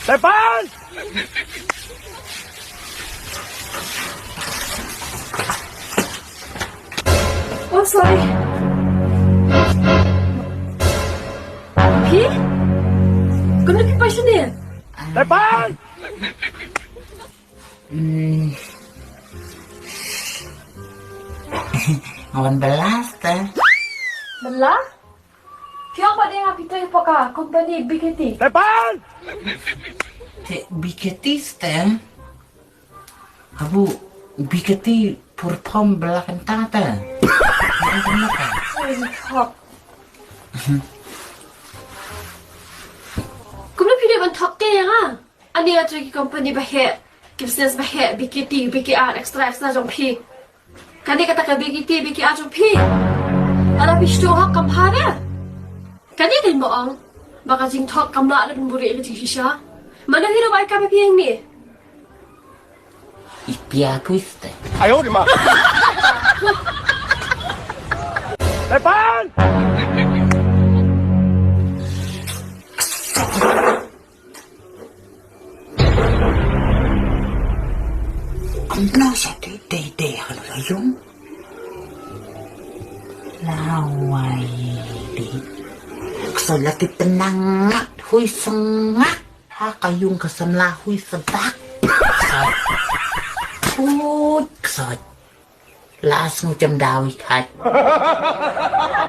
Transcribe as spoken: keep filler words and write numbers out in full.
Tepan! Oh, sorry. Phi? Kumno phi poi shane? Tepan! Hmm. Nga wan bylla te. Bylla? Phi ong ba dei nga phi trei hapoh ka company B K T. Tepan! Te B K T te. Abu B K T perform bylla kynta te. Sorry, thok. Kumno phi dei ban thok ke ïa nga? Ani nga trei ki company ba heh, ki business ba heh, B K T, B K R, extra, extra jong phi. Kane kata ka B K T, B K R jong phi. Lada phi shu hok kam bha re. Kane ka mo ong ba ka jingthok kam lah ban buhrieh ka jingshisha. Mano hi ruh bai ka ba phi ïeng ni. Ipia puiste. Ayo di ma. Tepan! Kumno sa dei dei dei ha la yung. Lawai di. Kso la ti tenang ngat hui sengat. Ha ka yung ka samla hui sedak. Kso. Ui kso. Las ngu jam dawi khat.